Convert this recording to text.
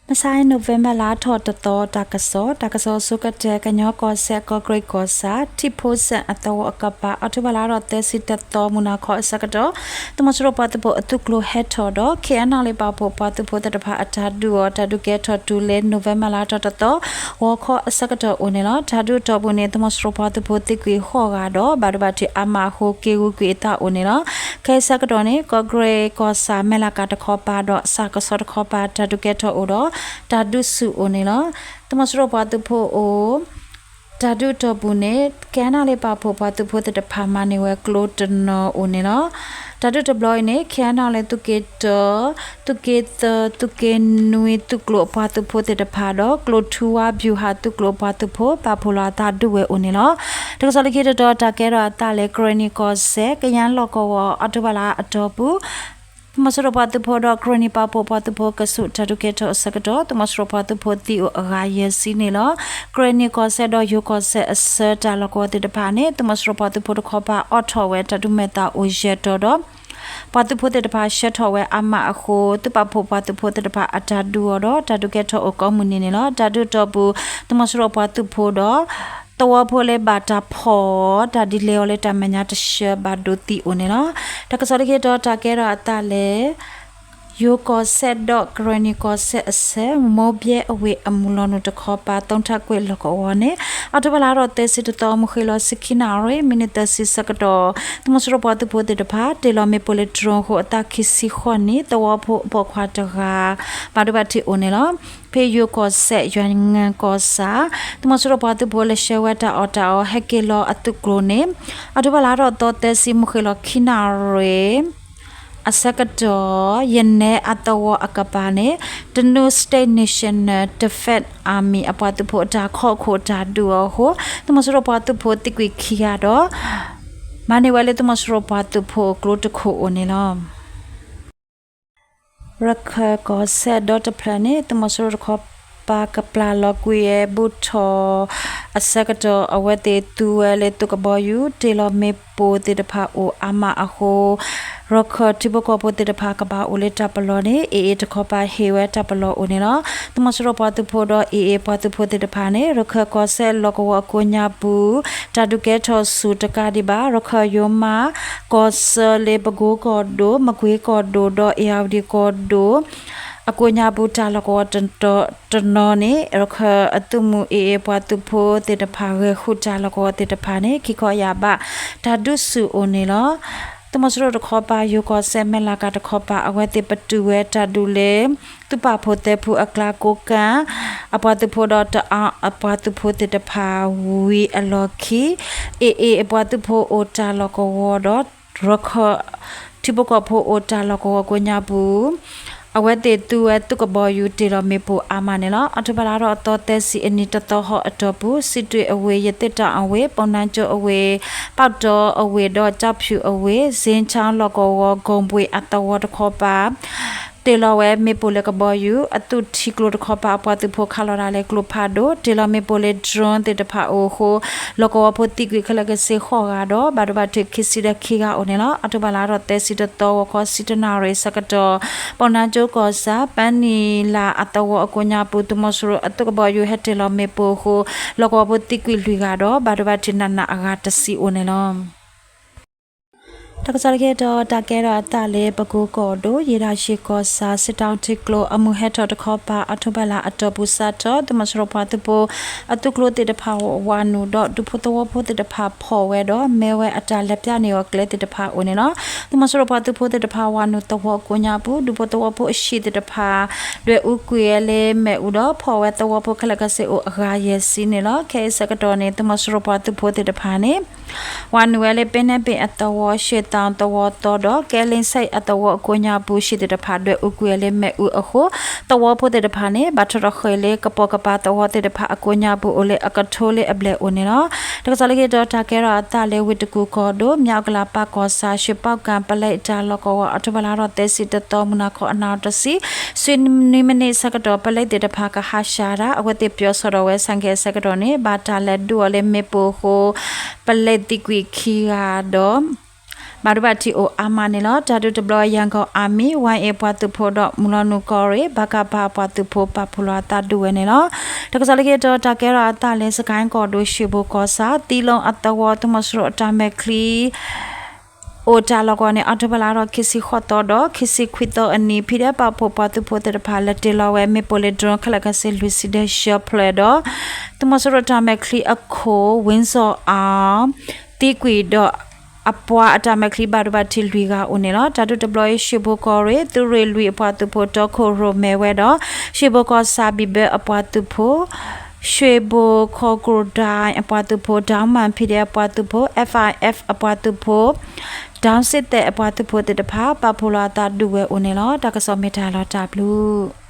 မဆါအံၤ November လါထီၣ်တသီ တၢ်ကစီၣ်, တၢ်ကစီၣ်အဆိကတၢၢ် ကညီကီၢ်စဲၣ် ကီးကရ့ၣ်ကီၢ်ဆၣ် ထံဖိစဲၣ်အသဝီအကပၤ အီးထိဘၢၣ်လါထီၣ်သၢဆံတသီ မုၢ်နၤခီအဆၢကတီၢ် သုးမီၤစိရိၤပှၤသုးဖိအသုးကျိၤဟဲထီၣ်ဒီး ခ့ၣ်အဲၣ်နီၣ်လ့ၣ်ပာ်ဖှိၣ်ပှၤသုးဖိသ့ၣ်တဖၣ်အတၢ်ဒုးအီၤ တၢ်ဒုးကဲထီၣ်တုၤလၢ November လါထီၣ်တသီ ဂီၤခီအဆၢကတီၢ်အိၣ်န့ၣ်လီၤ. တၢ်ဒုးအတီၢ်ပူၤန့ၣ် သုးမီၤစိရိၤပှၤသုးဖိသံကွံာ်ဃိးဂၤဒီး ဘၣ်ဒိဘၣ်ထံးအါမးအဃိ က့ၤဂုၤကွံာ်အသးအိၣ်န့ၣ်လီၤ. ခဲအံၤဆၢကတီၢ်န့ၣ် ကီးကရ့ၣ်ကီၢ်ဆၣ် မဲၢ်လးကၤတခီပၤဒီး စၣ်ကဆီတခီပၤ တၢ်ဒုးကဲထီၣ်အိၣ်ဒီး တၢ်ဒုးဆူၣ်အိၣ်န့ၣ်လီၤ. သုးမီၤစိရိၤပှၤသုးဖိအိၣ် တၢ်ဒုးအတီၢ်ပူၤန့ၣ် ခ့ၣ်အဲၣ်နီၣ်လ့ၣ်ပာ်ဖှိၣ်ပှၤသုးဖိသ့ၣ်တဖၣ်မၤန့ၢ်ဝဲကျိတနီၤအိၣ်န့ၣ်လီၤ. တၢ်ဒုးတဘျီအံၤန့ၣ် ခ့ၣ်အဲၣ်နီၣ်လ့ၣ်သုးက့တၢ သုးက့သၢ သုးက့နွံ သုးကျိၤအပှၤသုးဖိသ့ၣ်တဖၣ်ဒီး ကျိၤထူဝါဗျူဟာ သုးကျိၤအပှၤသုးဖိ ပာ်ဖှိၣ်လီၤအသးဒုးဝဲအိၣ်န့ၣ်လီၤ. တၢ်ကစီၣ်လၢခံတတီၤ တၢ်ကဲထီၣ်အသးလၢ ကရ့ၣ်နံၣ်ကီၢ်စဲၣ် ကယၤလီၢ်ကဝီၤ အီးထိဘၢၣ်လါအတီၢ်ပူၤ သုးမီၤစိရိၤပှၤသုးဖိဒီး ကရ့ၣ်နံၣ်ပာ်ဖှိၣ်ပှၤသုးဖိ ကဆူးတၢ်ဒုးကဲထီၣ်အဆၢကတီၢ် သုးမီၤစိရိၤပှၤသုးဖိသံအိၣ်အဂၤယဲၢ်ဆံန့ၣ်လီၤ. ကရ့ၣ်နံၣ်ကီၢ်စဲၣ်ဒီးယိၤကီၢ်စဲၣ်အဆၢတၢ်လီၢ်ကဝီၤသ့ၣ်တဖၣ်န့ၣ် သုးမီၤစိရိၤပှၤသုးဖိတခီပၤအိၣ်ထီၣ်ဝဲတၢ်ဒုးမဲာ်သၣ်အိၣ်ယဲၢ်တီၤဒီး ပှၤသုးဖိသ့ၣ်တဖၣ်ဆှၢထီၣ်ဝဲအါမးအဃိ သုးပာ်ဖှိၣ်ပှၤသုးဖိသ့ၣ်တဖၣ်အတၢ်ဒုးအီၤဒီး တၢ်ဒုးကဲထီၣ်အိၣ်ကိးမုၢ်နံၤန့ၣ်လီၤ. တၢ်ဒုးအတီၢ်ပူၤ သုးမီၤစိရိၤပှၤသုးဖိဒီး သဝီဖိလၢဘၣ်တၢ်ဖီၣ်အီၤ တၢ်ဒုးလဲၤအီၤလၢတၢ်မဲာ်ညါတဆှၢဘၣ်ဒိသံအိၣ်န့ၣ်လီၤ. တၢ်ကစီၣ်လၢခံတတီၤ တၢ်ကဲထီၣ်အသးလၢ ယိၤကီၢ်စဲၣ်ဒီးကရ့ၣ်နံၣ်ကီၢ်စဲၣ်အဆၢ မိၢ်ဘဲအဝ့ၢ်အမုၢ်လီၤနုာ်တခီပၤ သုးထးကွဲးလီၢ်ကဝီၤန့ၣ် အီးထိဘၢၣ်လါထီၣ်သၢဆံတသီ မုၢ်ဃ့ၢ်လီၤဆံခံနၣ်ရံၣ် မံးနံးသၢဆံဆၢကတီၢ် သုးမီၤစိရိၤပှၤသုးဖိသ့ၣ်တဖၣ် တ့ၢ်လီၤမ့ၣ်ပိၢ်လၢ drone အဃိ အသးခံဆံဃိးနံၣ် သဝီဖိအပိာ်ခွါတဂၤ ဘၣ်ဒိဘၣ်ထံးအိၣ်န့ၣ်လီၤ. ဖဲယိၤကီၢ်စဲၣ် ယွၤငၢၢ်ကီၢ်ဆၣ် သုးမီၤစိရိၤပှၤသုးဖိလၢဆှၢဝဲတၢ်အီၣ်တၢ်အီ ဟဲက့ၤလီၤအသုးကျိၤန့ၣ် အီးထိဘၢၣ်လါထီၣ်သီသၢဆံ မုၢ်ဃ့ၢ်လီၤခံနၣ်ရံၣ် အဆၢကတီၢ် ယနဲအသဝီအကပၤန့ၣ် တနူး State National Defense Army အပှၤသုးဖိအတၢ်ခီၣ်ခိၣ်တၢ်ဒုးအီၤအဃိ သုးမီၤစိရိၤပှၤသုးဖိသံကွံာ်ခံဂၤဒီး မၤန့ၢ်ဝဲလၢသုးမီၤစိရိၤပှၤသုးဖိအကျိတခိၣ်အိၣ်န့ၣ်လီၤ. ရခၢၣ်ကီၢ်စဲၣ်ဒီတဖျၢၣ်န့ၣ် သုးမီၤစိရိၤတခီပၤကပျၢ်လီၤကွံာ်ဝဲဘူးထီၣ်အဆၢကတီၢ် အဝဲသ့ၣ်သူဝဲလၢသုးကဘီယူၤ တ့ၢ်လီၤမ့ၣ်ပိၢ်သ့ၣ်တဖၣ်အိၣ်အါမးအဃိ ရခၢၣ်ထံဖိကီၢ်ဖိသ့ၣ်တဖၣ်ကဘၣ်အိၣ်လၢတၢ်ပလီၢ်န့ၣ် AA တခီပၤဟ့ၣ်ဝဲတၢ်ပလီၢ်အိၣ်န့ၣ်လီၤ. သုးမီၤစိရိၤပှၤသုးဖိဒီး AA ပှၤသုးဖိသ့ၣ်တဖၣ်န့ၣ် ရခၢၣ်ကီၢ်စဲၣ်လီၢ်ကဝီၤအကိးညါပူၤ တၢ်ဒုးကဲထီၣ်ဆူၣ်တကးဒံးဘၣ် ရခၢၣ်ယိၤမး ကီၢ်စၢလ့ပကိကီၢ်ဒိၣ် မကွ့ကီၢ်ဒိၣ်ဒီး အ့ၣ်ယၣ်ဝတံၣ်ကီၢ်ဒိၣ် အကိးညါပူၤတၢ်လီၢ်ကဝီၤတနီၤန့ၣ် ရခၢၣ်အသုးမုၢ် AA ပှၤသုးဖိသ့ၣ်တဖၣ် ဂဲၤဃုာ်တၢ်လီၢ်ကဝီၤသ့ၣ်တဖၣ်န့ၣ် ခံခီယၢ်ဘး တၢ်ဒုးဆူၣ်အိၣ်န့ၣ်လီၤ. သုးမီၤစိရိၤတခီပၤ ယိၤကီၢ်စဲၣ် မဲၢ်လးကၤတခီပၤ အဝဲသ့ၣ်ပတုာ်ဝဲတၢ်ဒုးလၢ သုးပာ်ဖှိၣ်သဲဖုအကျါ ကိးကၣ် အပှၤသုးဖိဒီး တအါအပှၤသုးဖိသ့ၣ်တဖၣ်ဝံၤအလီၢ်ခံ AA အပှၤသုးဖိအိၣ်တၢ်လီၢ်ကဝီၤဒီး ရခၢၣ် ထံဖိကီၢ်ဖိအိၣ်တၢ်လီၢ်ကဝီၤကိးညါပူၤ အဝဲသ့ၣ်သူဝဲသုးကဘီယူၤတ့ၢ်လီၤမ့ၣ်ပိၢ်အါမးန့ၣ်လီၤ. အီးထိဘၢၣ်လါထီၣ်သီသၢဆံအနံၤတသီဟီၣ်အတီၢ်ပူၤ စံးတွ့အဝ့ၢ် ရသေ့တောင်အဝ့ၢ် ပုဏ္ဏားကျွန်းအဝ့ၢ် ပေါက်တောအဝ့ၢ်ဒီး ကျောက်ဖြူအဝ့ၢ် ဇင်ချောင်းလီၢ်ကဝီၤ ဂုၢ်ဘွ့ၣ်အသဝီတခီပၤ တ့ၢ်လီၤဝဲမ့ၣ်ပိၢ်လၢကဘီယူၤ အသုးထံကျိတခီပၤအပှၤသုးဖိခးလီၤတၢ်လၢကျိဖးဒိၣ် တ့ၢ်လီၤမ့ၣ်ပိၢ်လၢ drone သ့ၣ်တဖၣ်အိၣ်အဃိ လီၢ်ကဝီၤဖိသံကွံာ်ခဲလၢာ်ကဆ့ဃိးဂၤဒီး ဘၣ်ဒိဘၣ်ထံးခံဆံဒီးခံဂၤအိၣ်န့ၣ်လီၤ. အီးထိဘၢၣ်လါထီၣ်သၢဆံတသီ ဂီၤခီဆံတၢနၣ်ရံၣ်ဆၢကတီၢ် ပုဏ္ဏားကျွန်းကီၢ်ဆၣ် ပန်းနီလာအသဝီအကိးညါပူၤ သုးမီၤစိရိၤအသုးကဘီယူၤဟဲတ့ၢ်လီၤမ့ၣ်ပိၢ်အဃိ လီၢ်ကဝီၤဖိသံကွံာ်လွံၢ်ဂၤဒီး ဘၣ်ဒိဘၣ်ထံးနးနးအဂၤတဆံအိၣ်န့ၣ်လီၤ. တၢ်ကစီၣ်လၢခံတတီၤ တၢ်ကဲထီၣ်အသးလၢ ပကိကီၢ်ဒိၣ် ယ့ၣ်ဒၣ်ယ့ၣ်ကီၢ်ဆၣ် စစ်တောင်းထံကျိအမုၢ်ဟဲထီၣ်တခီပၤ အီးထိဘၢၣ်လါအတီၢ်ပူၤစးထီၣ် သုးမီၤစိရိၤပှၤသုးဖိ အသုးကျိသ့ၣ်တဖၣ်ဝးနုာ်ဒီး ဒူဖိသဝီဖိသ့ၣ်တဖၣ်ဖီၣ်ဝဲဒီး မ့ၢ်ဝဲအတၢ်လဲၤပျၢ်န့ၢ်အီၤကျဲသ့ၣ်တဖၣ်အိၣ်န့ၣ်လီၤ. သုးမီၤစိရိၤပှၤသုးဖိသ့ၣ်တဖၣ်ဝးနုာ်သဝီအကိးညါပူၤ ဒူဖိသဝီဖိအဟံၣ်သ့ၣ်တဖၣ် ဒွဲၣ်အူကွံာ်ဝဲလၢမ့ၣ်အူဒီး ဖီၣ်ဝဲသဝီဖိခဲလၢာ်ခဲဆ့အိၣ်အဂၤယဲၢ်ဆံန့ၣ်လီၤ. ခဲအံၤဆၢကတီၢ်န့ၣ် သုးမီၤစိရိၤပှၤသုးဖိသ့ၣ်တဖၣ်န့ၣ် ဝးနုာ်ဝဲလၢ ပဲနဲဘ့ၣ်အသဝီ ရှ့ၣ်သီသဝီသီဒီး ကဲလ့စဲၣ်အသဝီအကိးညါပူၤ ဟံၣ်သ့ၣ်တဖၣ်ဒွဲၣ်အူကွံာ်ဝဲလၢမ့ၣ်အူအဃိ သဝီဖိသ့ၣ်တဖၣ်န့ၣ် ဘၣ်ထီၣ်ထီၣ်ဃ့ၢ်လၢကပိာ်ကပၤသဝီသ့ၣ်တဖၣ်အကိးညါပူၤအိၣ်လၢအကထိလၢအဘျဲၣ်အိၣ်န့ၣ်လီၤ. တၢ်ကစီၣ်လၢခံတတီၤ တၢ်ကဲထီၣ်အသးလၢဝ့ၢ်တကူၣ်ကီၢ်ဒိၣ် မြောက်ဥက္ကလာပကီၢ်ဆၣ် ရွှေပေါက္ကံ ပုလိပ်တၢ်လီၢ်ကဝီၤ အီးထိဘၢၣ်လါထီၣ်သၢဆံတသီ မုၢ်နၤခီအနၣ်ရံၣ်တဆံ ဆံနွံမံးနံးဆၢကတီၢ် ပုလိပ်သ့ၣ်တဖၣ်ကဟးဆှဲးတၢ် အဝဲသ့ၣ်ပၠီၤဆီၣ်ဒီးဝဲ ဆိုင်ကယ် အဆၢကတီၢ်န့ၣ် ဘၣ်တၢ်လဲၤဒုးအီၤလၢမ့ၣ်ပိၢ်အဃိ ပုလိပ်သံကွံာ်ခံဂၤဒီး ဘၣ်ဒိဘၣ်ထံးအိၣ်အါမးန့ၣ်လီၤ. တၢ်ဒုးတဘျီ Yangon Army, Y A အပှၤသုးဖိဒီး မုၢ်လီၤနုာ်ကီၢ်ရ့ၣ် ဘၣ်ကးပၤအပှၤသုးဖိ ပာ်ဖှိၣ်လီၤအသးဒုးဝဲန့ၣ်လီၤ. တၢ်ကစီၣ်လၢခံတီၤ တၢ်ကဲထီၣ်အသးလၢ စကဲၣ်ကီၢ်ဒိၣ် ရွှေဘိုကီၢ်ဆၣ် သံလီအသဝီ သုးမီၤစိရိၤအတၢ်မဲာ်ချံ အိၣ်တၢ်လီၢ်ကဝီၤန့ၣ် အီးထိဘၢၣ်လါဒီး ခံဆံဃိးသီဒီး ခံဆံခွံသီအနံၤ ဖံးဒဲး ပာ်ဖှိၣ်ပှၤသုးဖိသ့ၣ်တဖၣ် လဲၤတ့ၢ်လီၤဝဲ မ့ၣ်ပိၢ်လၢ drone ခဲလၢာ်ခဲဆ့ လွံၢ်ဆံဒီးယဲၢ်ဖျၢၣ်ဒီး သုးမီၤစိရိၤတၢ်မဲာ်ချံအခိၣ် ဝင်းဇော်အောင် သံကွံာ်ဒီး အပှၤအတၢ်မဲာ်ချံ ဘၣ်ဒိဘၣ်ထံးလွံၢ်ဂၤအိၣ်န့ၣ်လီၤ. တၢ်ဒုးတဘျီအံၤ ရွှေဘိုကီၢ်ရ့ၣ် သုးရ့ၣ်လွံၢ်အပှၤသုးဖိ တီခိၣ်ရိၣ်မဲဝဲဒီး ရွှေဘိုကီၢ်ဆၣ် ဘံၣ်ဘၢအပှၤသုးဖိ ရွှေဘိုကီၢ်ကရိၣ်ဒၣ်အပှၤသုးဖိ Down Mine PDF အပှၤသုးဖိ F I F အပှၤသုးဖိ Down စ့သဲးအပှၤသုးဖိသ့ၣ်တဖၣ် ပာ်ဖှိၣ်လီၤအသးဒုးဝဲအိၣ်န့ၣ်လီၤ. တၢ်ကစီၣ်မ့ၢ်တၢ်လီၤတၢ်ဘျုး